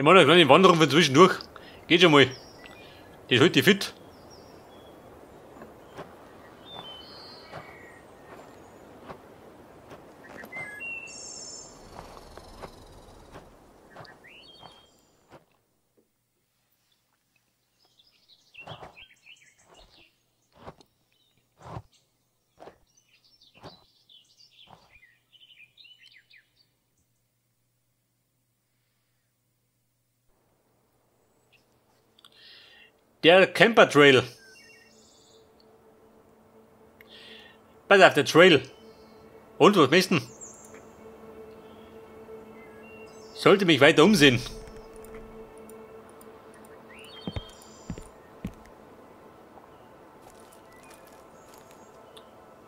Ich mache eine kleine Wanderung von zwischendurch. Geht schon mal. Das hält dich fit. Der Camper Trail. Pass auf, der Trail. Und was möchten? Sollte mich weiter umsehen.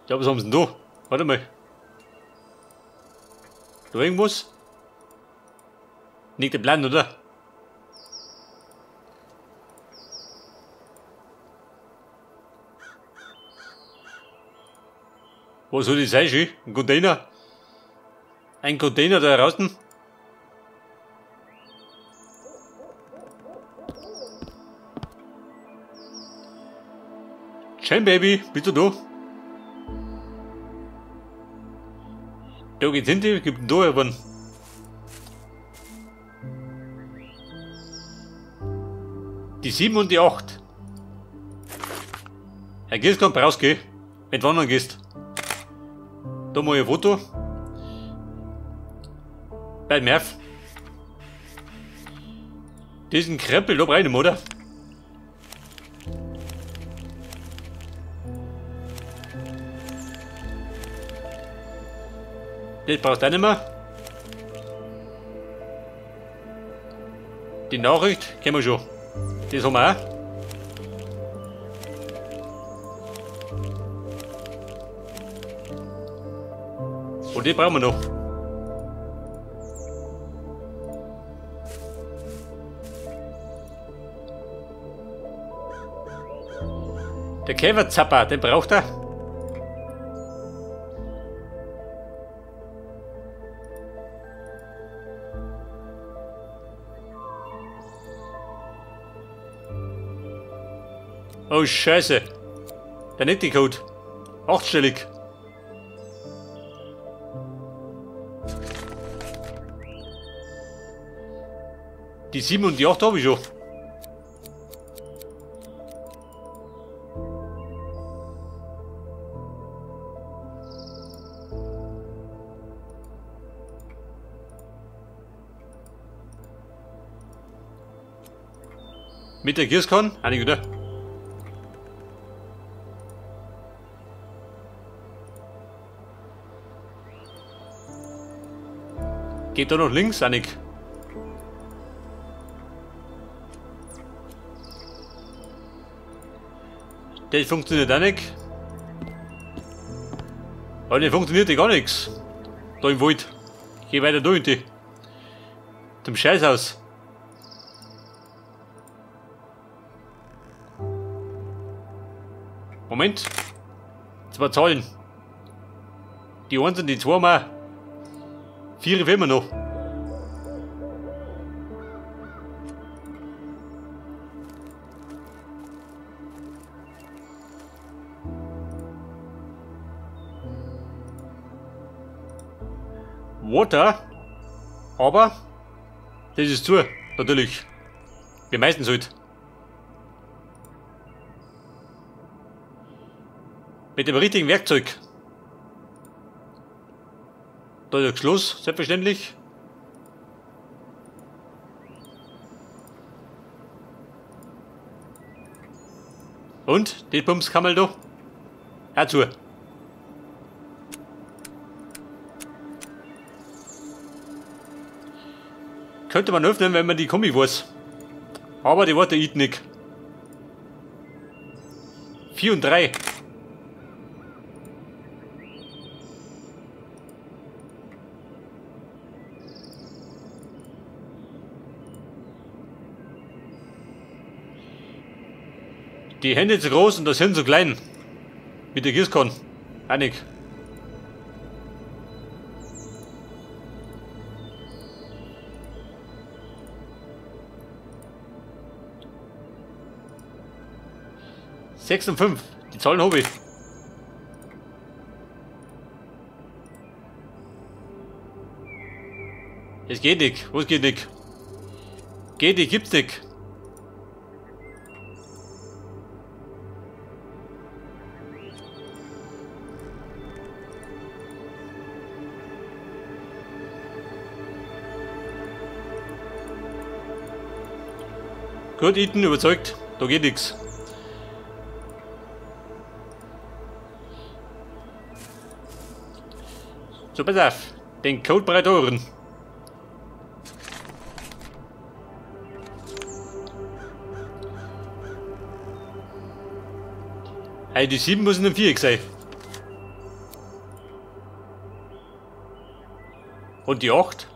Ja, was haben sie denn da? Warte mal. Da irgendwas? Nicht der Plan, oder? Was soll das sein, schön? Ein Container? Ein Container da draußen? Schön, Baby, bist du da? Da geht's hin, gibt ein Tor irgendwann. Die 7 und die 8. Herr Gießkann, brauchst gehen, wenn du wandern gehst. Da mal ein Foto. Bei Merv. Diesen Krempel da rein, oder? Das brauchst du auch nicht mehr. Die Nachricht kennen wir schon. Das haben wir auch. Und die brauchen wir noch. Der Käferzapper, den braucht er. Oh Scheiße. Der Nitty-Code. 8-stellig. Die 7 und die 8 habe ich schon. Mit der Gießkanne? Eine Güte. Geht da noch links, Annik? Das funktioniert auch nicht. Aber das funktioniert ja gar nichts. Da im Wald. Ich geh weiter da hinten. Zum Scheißhaus. Moment. 2 Zahlen. Die 1 und die 2 mal. 4 fehlen mir noch. Water, aber das ist zu, natürlich. Wie meistens halt. Mit dem richtigen Werkzeug. Da ist der Schluss, selbstverständlich. Und die Pumpskammer da. Hör zu. Könnte man öffnen, wenn man die Kombi weiß. Aber die Worte ich nicht. 4 und 3. Die Hände zu groß und das Hirn zu klein. Mit der Gießkanne. Einig. 6 und 5. Die Zahlen habe ich. Es geht nicht. Was geht nicht? Geht nicht, gibt's nicht. Gut, Ethan, überzeugt. Da geht nichts. So, pass auf. Den Code bereit hören. Hey, die 7 muss in dem Viereck sein. Und die 8?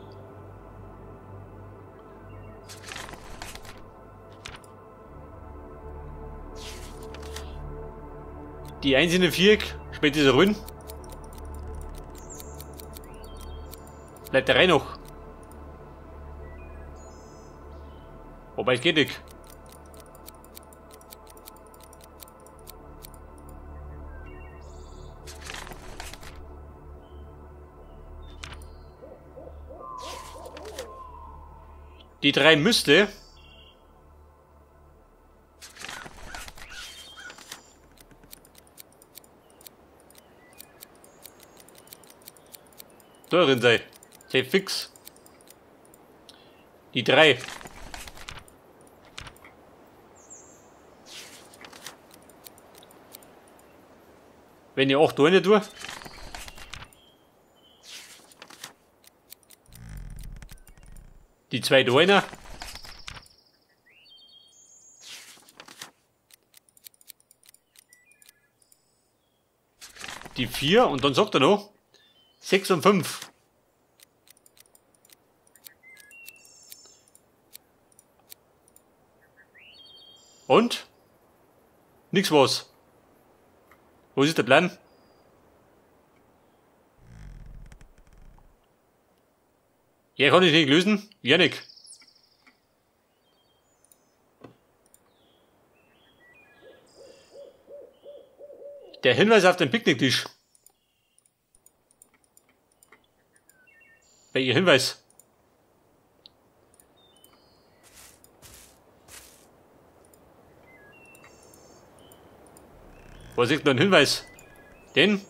Die 1 in dem Viereck, spät ist er rund. Bleibt der Reihe noch. Wobei, es geht nicht. Die 3 müsste darin sein. Sei fix. Die 3. Wenn ich 8 da nicht tue. Die 2 da rein. Die 4 und dann sagt er noch 6 und 5. Und? Nix was. Wo ist der Plan? Ja, kann ich nicht lösen. Ja, nicht. Der Hinweis auf den Picknicktisch. Welcher Hinweis? Was ist denn ein Hinweis? Den?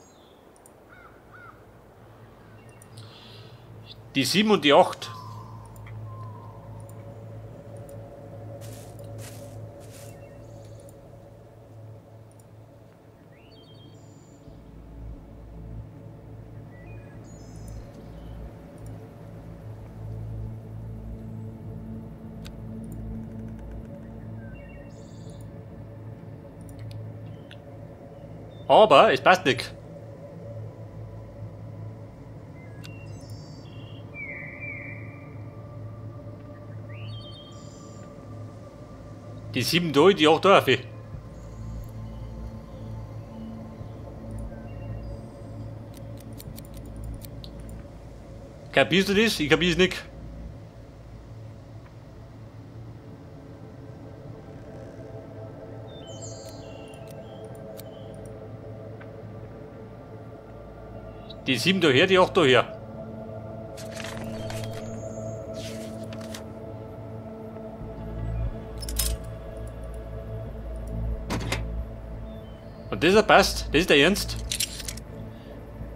Die 7 und die 8. Aber es passt nicht. Die 7 da, die 8 da auf. Kapierst du das? Ich kapier's nicht. Die 7 da her, die 8 da her. Und das passt, das ist der Ernst.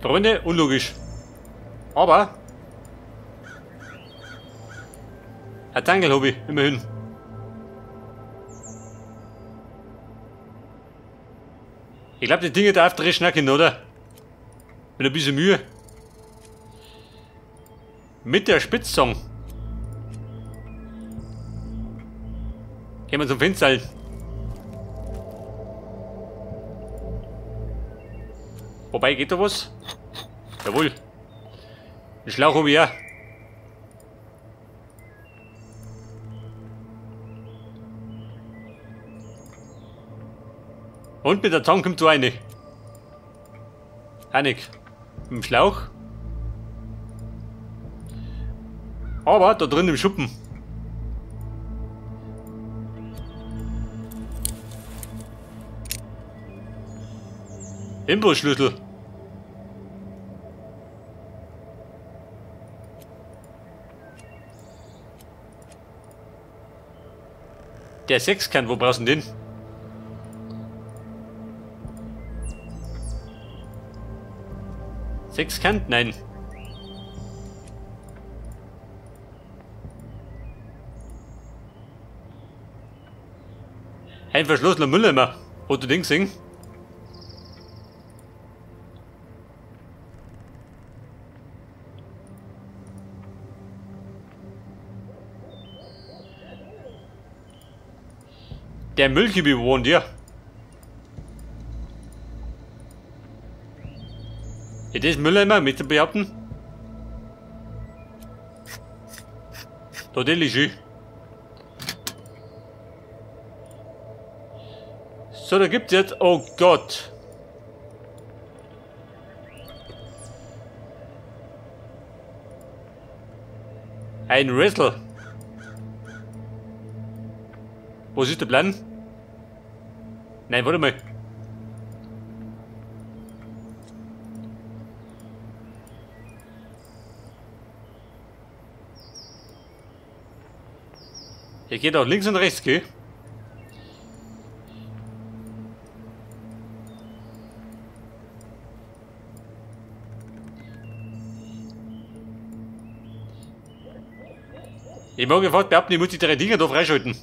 Freunde, unlogisch. Aber ein Tangle habe ich, immerhin. Ich glaube, die Dinge darf drei schnacken, oder? Mit ein bisschen Mühe. Mit der Spitzzong. Gehen wir zum Fenster. Wobei, geht da was? Jawohl. Den Schlauch habe ich auch. Und mit der Zange kommt so eine. Einig. Mit dem Schlauch. Aber da drin im Schuppen. Imbusschlüssel. Der Sechskant, wo brauchst du denn den? Sechskant? Nein. Ein verschlossener Mülleimer. Rote Ding singen. Der Müllkippe wohnt hier. Ja, das ist Mülleimer, mit zu behaupten. Da, der ist schön. So, da gibt's jetzt... Oh Gott. Ein Rizzle. Wo ist der Plan? Nein, warte mal. Er geht auch links und rechts, gell? Ich mag gefragt behaupten, ich muss die drei Dinger da freischalten.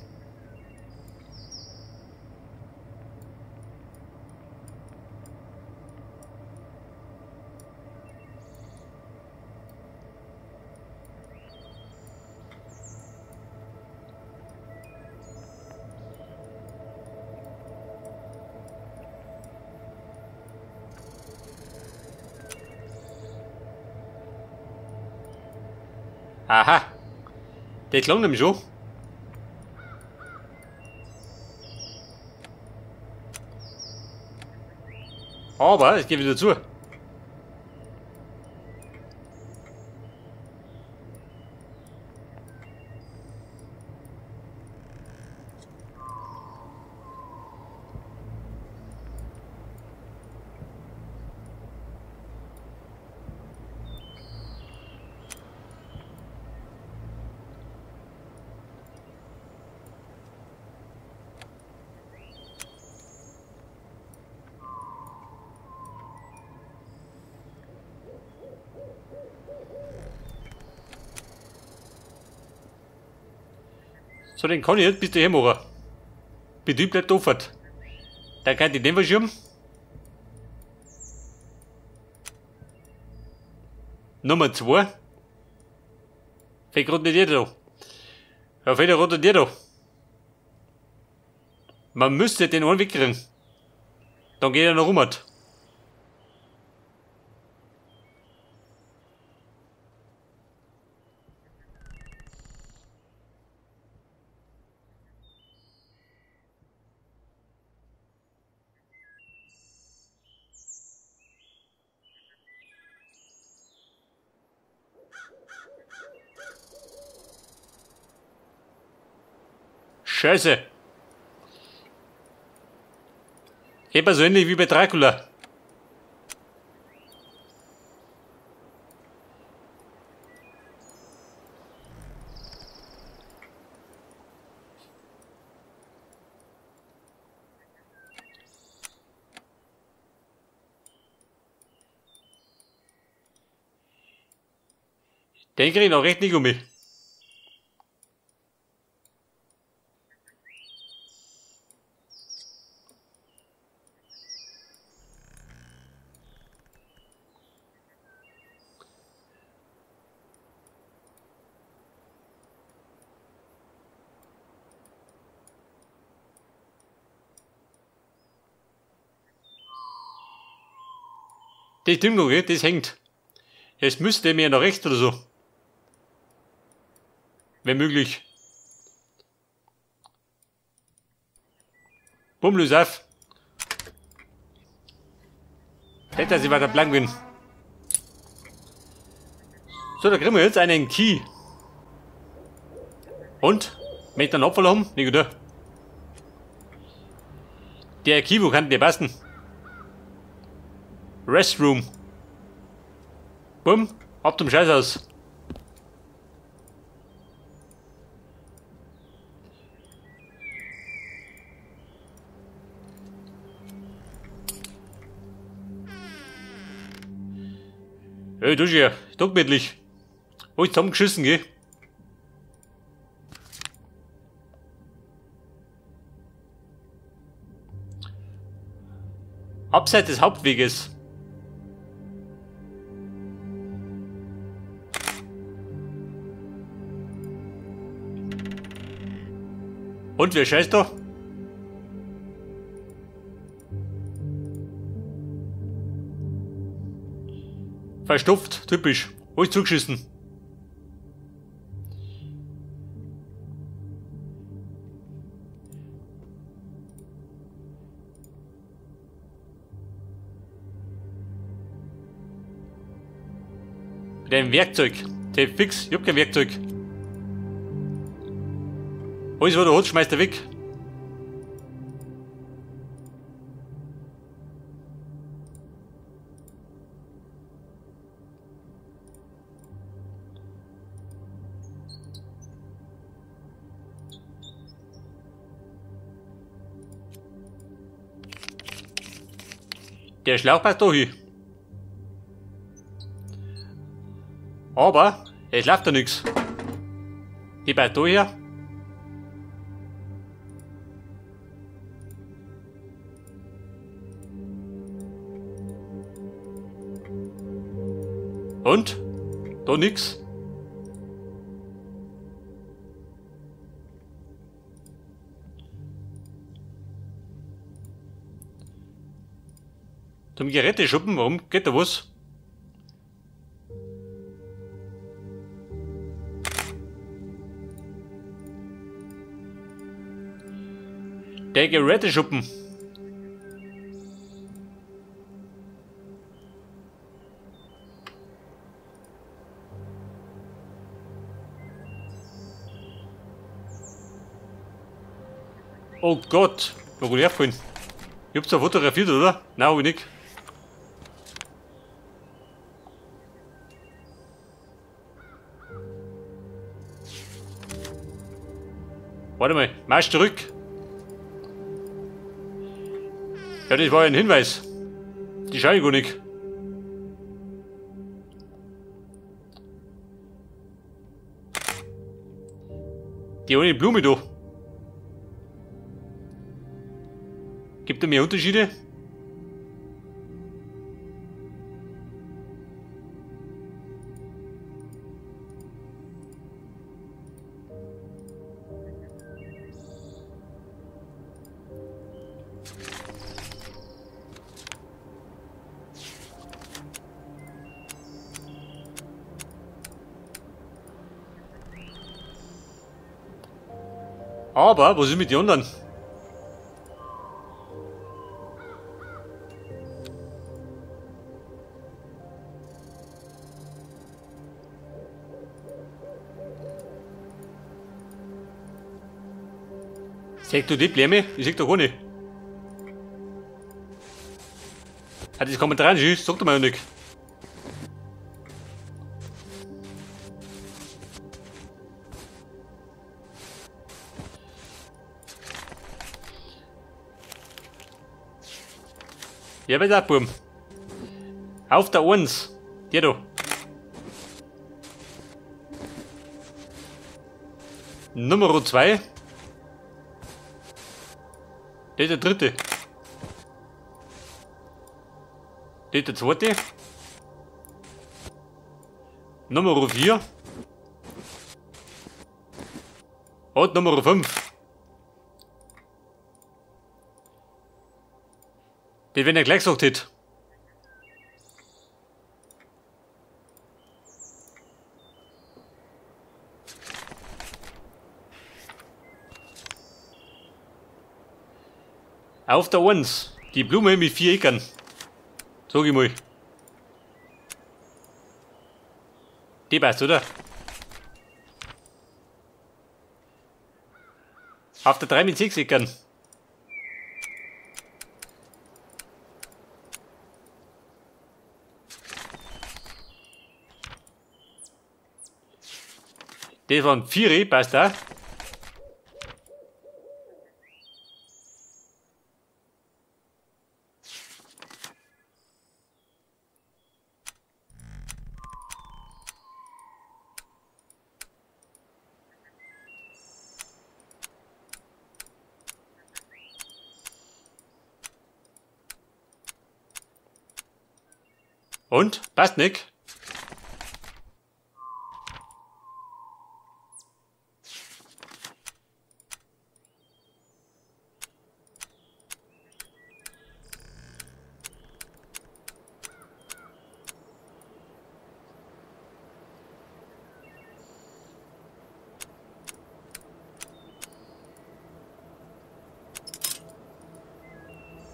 Aha. Der klang nämlich schon. Aber es geht wieder zu. So, den kann ich jetzt bis dahin machen. Betrieb bleibt offen. Dann kann ich den verschieben. Nummer 2. Fällt gerade nicht jeder da. Ja, fällt ja gerade nicht jeder da. Man müsste den einen wegkriegen. Dann geht er noch rum. Scheiße. Geht mir so ähnlich wie bei Dracula. Den krieg ich noch recht nicht um mich. Das stimmt noch, das hängt. Es müsste mir nach rechts oder so. Wenn möglich. Bumm, löse auf. Hätte, dass ich weiter blank bin. So, da kriegen wir jetzt einen Key. Und? Möchte einen Apfel haben? Nicht gut. Der Key, wo kann der passen? Restroom. Bumm, ab zum Scheißhaus. Hey, du hier, doch. Oh, ich zusammengeschissen, gell? Abseits des Hauptweges. Und wer scheißt da? Verstopft, typisch. Alles zugeschissen. Mit einem Werkzeug. Der fix, ich hab kein Werkzeug. Alles, was du hast, schmeißt er weg. Der Schlauch passt da hin. Aber es läuft da nichts. Die passt da her. Und? Da nix. Zum Geräteschuppen, warum geht da was? Der Geräteschuppen. Oh Gott, wo bin ich hergefahren? Ich hab's ja fotografiert, oder? Nein, hab ich nicht. Warte mal, Marsch zurück. Ja, das war ja ein Hinweis. Die schau ich gar nicht. Die ohne Blume da. Gibt es mehr Unterschiede? Aber, was ist mit den anderen? Siehst du die Blume? Ich seh doch gar nicht. Ah, das kann man dran schießen, sagt er mir ja nicht. Ja, bitte ab, Bub. Auf der 1. Der da. Nummer 2. Der ist der dritte. Der ist der zweite. Nummer 4. Und Nummer 5. Den, wenn er gleich gesagt hätte. Auf der 1. Die Blume mit 4 Eckern. Sag ich mal. Die passt, oder? Auf der 3 mit 6 Eckern. Das waren 4, passt auch. Und? Passt nicht?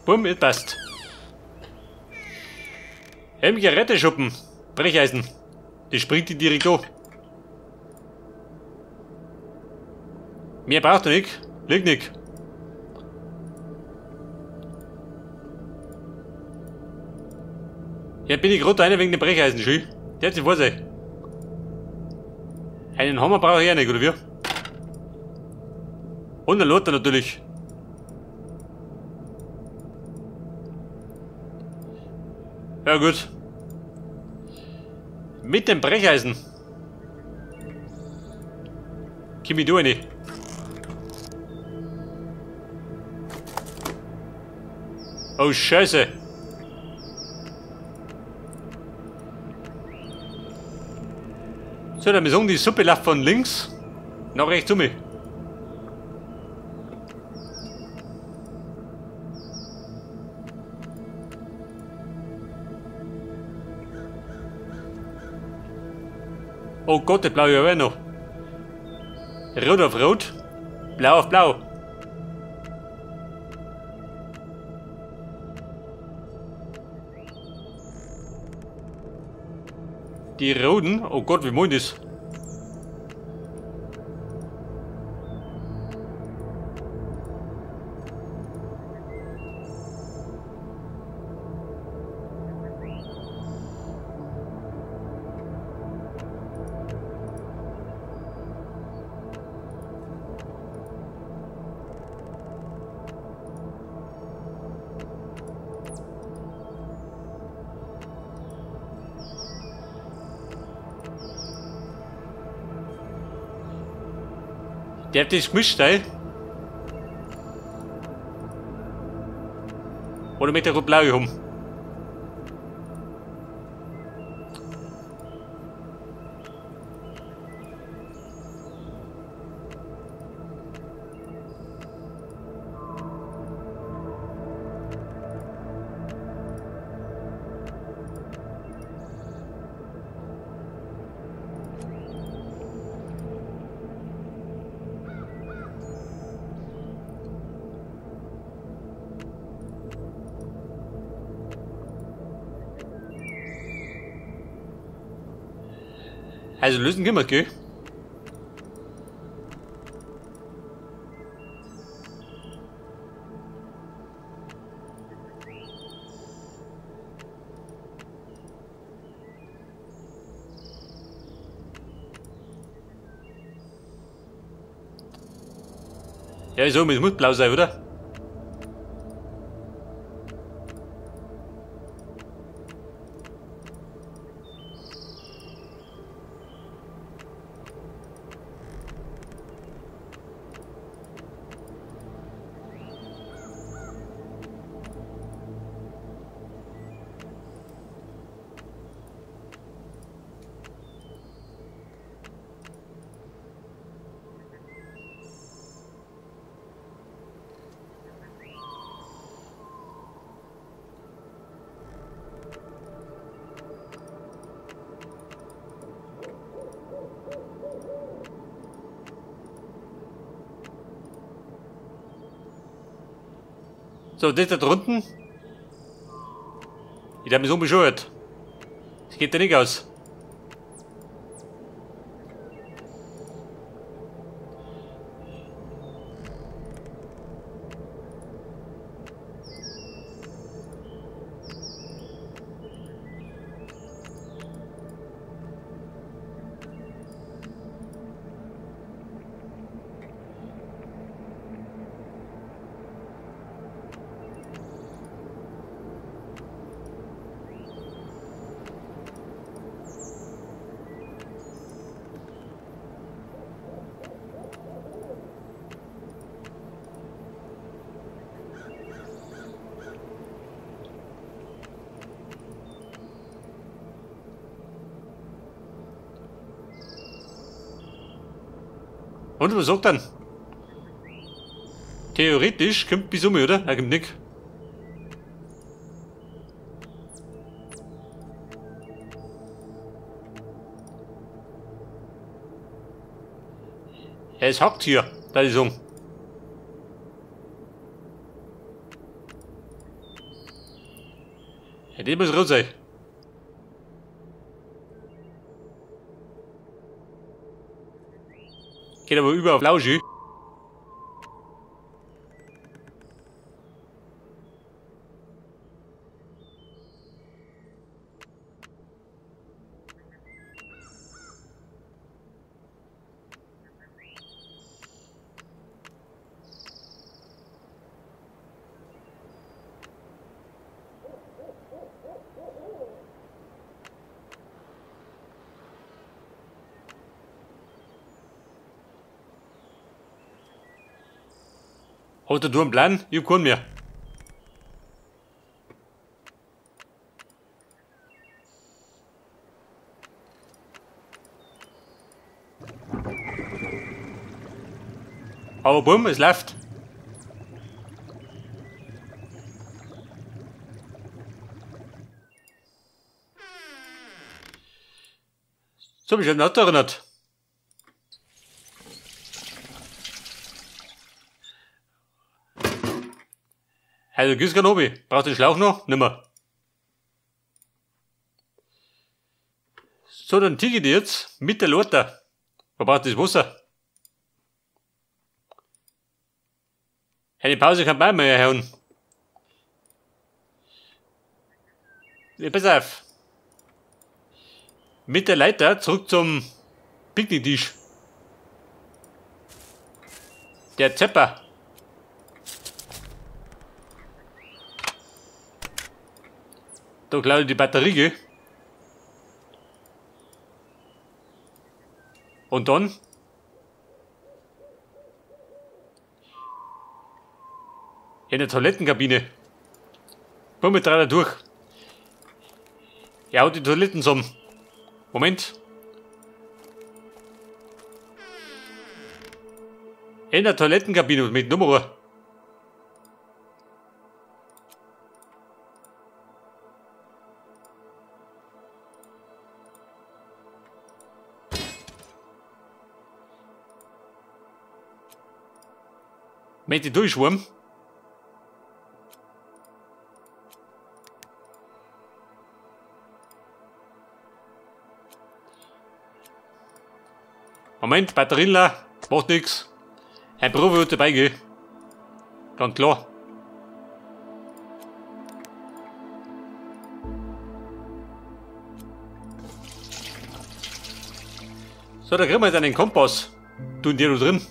Bumm, es passt. Im Geräteschuppen. Brecheisen. Die springt die direkt an. Mehr braucht er nicht. Liegt nicht. Ja, bin ich gerade einer wegen dem Brecheisen, schön. Der hat sich vor sich. Einen Hammer brauche ich auch nicht, oder wie? Und einen Lothar natürlich. Ja gut. Mit dem Brecheisen. Komm ich da rein. Oh Scheiße. So, dann wir sagen, die Suppe läuft von links nach rechts um mich. Oh Gott, der blaue auch noch. Rot auf Rot, Blau auf Blau. Die roten, oh Gott, wie meint das? Der hat das gemischt, ey. Oder mit der Rot-Blaue haben. Also lösen können wir, gell? Ja, so, es muss blau sein, oder? So, das da drunten. Ich hab mich so bescheuert. Das geht ja nicht aus. Und was sagt dann? Theoretisch kommt bis um, oder? Er kommt nicht. Es hackt hier, da ist um. Ja, die muss rot sein. Geht aber über auf Lauschi. Hat der du einen Plan? Ich hab keinen mehr. Aber bumm, es läuft. So, mich an den Auto erinnert. Also Gießkanne obi. Brauchst du den Schlauch noch? Nimmer. So, dann ticke ich die jetzt mit der Lothar. Wo braucht das Wasser? Eine Pause kann man mehr herhauen. Ja, pass auf. Mit der Leiter zurück zum Picknicktisch. Der Zepper. Da glaube ich die Batterie, gell? Und dann? In der Toilettenkabine. Komm mit da durch. Ja, die Toiletten zusammen. Moment. In der Toilettenkabine mit Nummer. Möchte ich durchschwimmen? Moment, Batterien leer, macht nix. Ein Profi wird dabei gehen. Ganz klar. So, da kriegen wir jetzt einen Kompass. Du und dir da drin.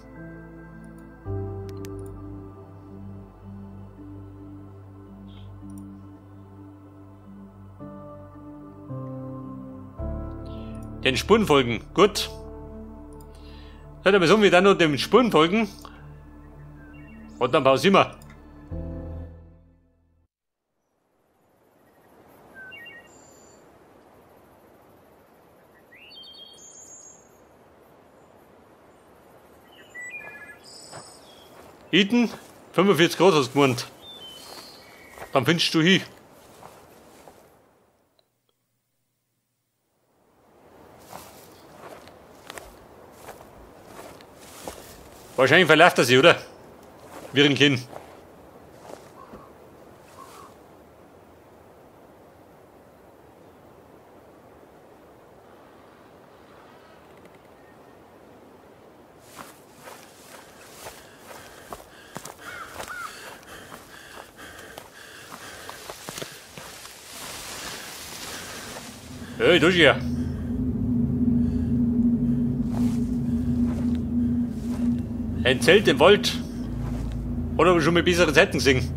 Den Spuren folgen. Gut. So, dann müssen wir dann noch den Spuren folgen. Und dann pausieren wir. Hinten 45 Grad hast du gemeint. Dann findest du hin. Wahrscheinlich verläuft er sich, oder? Wir ihn kennen. Hey, durch hier. Ein Zelt im Wald. Oder schon mal bessere Zeiten gesehen.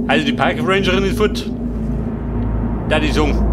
Also die Park Rangerin ist fort. Da die Song.